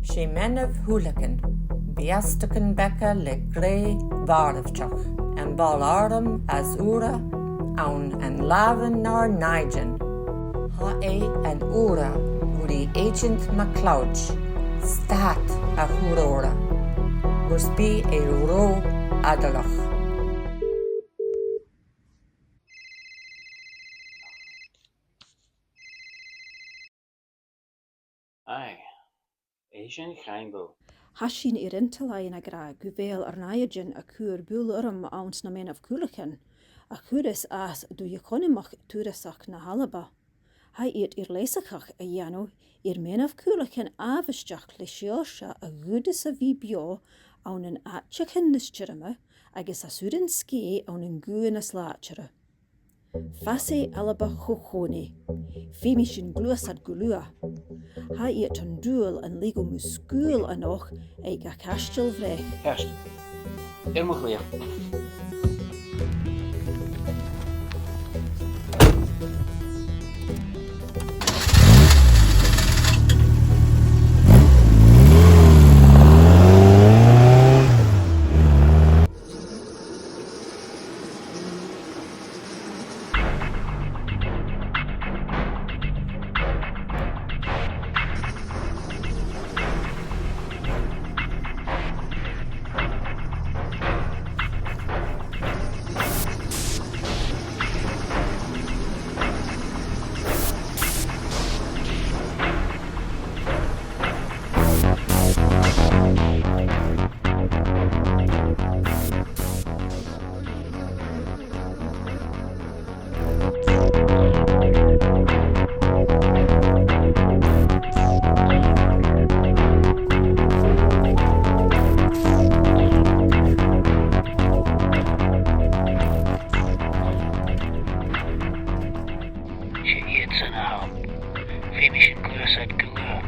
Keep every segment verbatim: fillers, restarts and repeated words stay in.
'S e Meanbh Chuileagan, biastagan beaga le grèidh mharbhteach, am ball-arm as ùire ann an làmhan nar nàimhdean. Tha e an ùire ri agent MacLeòid stad a chur oirre, mus bi e ro fhadalach. Aye, Oisean Chaimbeul. Tha sinn air an t-Slàinte ag ràdh gu bheil ar nàimhdean a' cur bualadh orm anns na Meanbh Chuileagan, a chuireas às do dh'eaconamaidh turasachd na h-Alba. Tha iad air leasachadh a dhèanamh air Meanbh Chuileagan àbhaisteach le seòrsa a dh'fhaodas a bhith beò ann an àiteachan nas tioram agus às ùr an sgèith ann an guth nas làidire. Fàsaidh Alba cho còmhnaidh. Feumaidh sinn gluasad gu luath. Tha iad an dùil an leigeil mu sgaoil a-nochd aig a' Chaisteal Bhreac. Ceart. Air mo chridhe. 'S e iadsan a th' ann. Feumaidh sinn gluasad gu luath.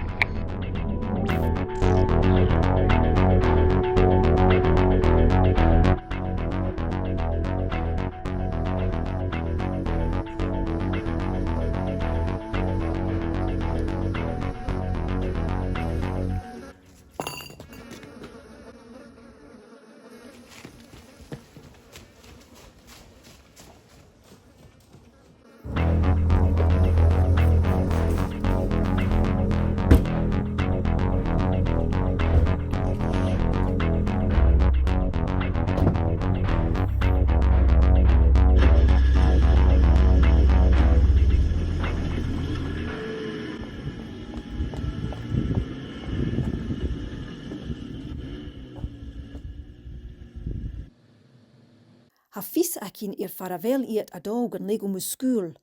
Tha fios againn air far a bheil iad a' dol gun leigeil mu sgaoil,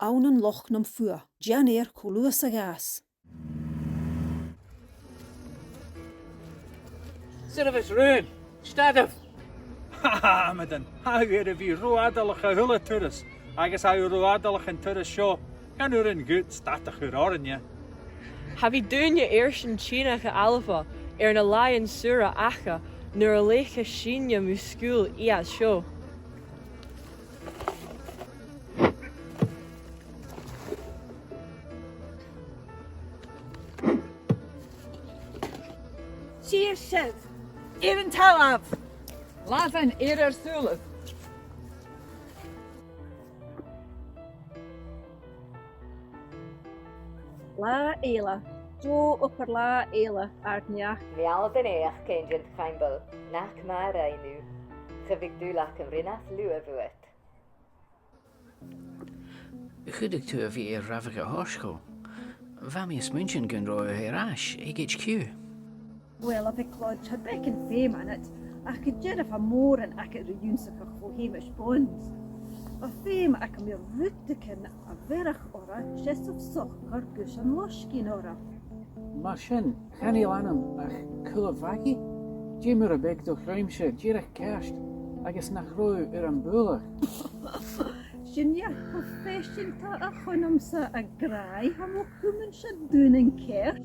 ann an Loch nam Fuath, dèan air cho luath 's a ghabhas. Siuthadaibh, a Ruairidh! Stadaibh! Ha, ha, amadan, tha thu air a bhith ro fhadalach a h-uile turas, agus tha thu ro fhadalach an turas seo, chan urrainn dhut stad a chur oirnne. Cha bhi daoine airson tighinn a Alba air na làithean saora aca nuair a leughas sinne mu sgaoil iad seo. Sìos sibh! Air an talamh! Làmhan air ur sùilean! Latha eile. Deagh obair latha eile, àrd-neach. Meal do naidheachd, Agent Chaimbeul, nach math a rinn thu. Cha bhiodh dùil agam rin as luaithe bhuat. Chuireadh tu a bhith air rabhadh a thoirt dhomh. Bha mi a' smaointinn gun robh thu air ais aig H Q. Uill, a MhicLeòid, tha beagan feum annad, ach gu dearbh tha mòran agad ri ionnsachadh bho Sheumais Bond. Bha feum agam air rudeigin a bheirfeadh oirre seasamh socair gus an loisgean oirre. Mar sin, chan eil annam ach cuilean-bhagaidh? Dè mura biodh do chluimse dìreach ceart agus nach robh thu air am bualadh? Sin e, tha e proifeiseanta a chunamsa, a ghràidh, tha mo chuimhne-sa daonnan ceart.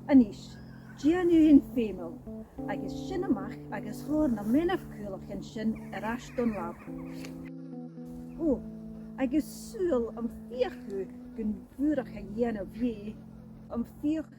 A-nis, dèan thu fhèin feumail, agus sin a-mach agus thoir na meanbh-chuileagan sin air ais don lab. Ò, agus saoil am feuch thu gun bhùrach a dhèanamh dheth, am feuch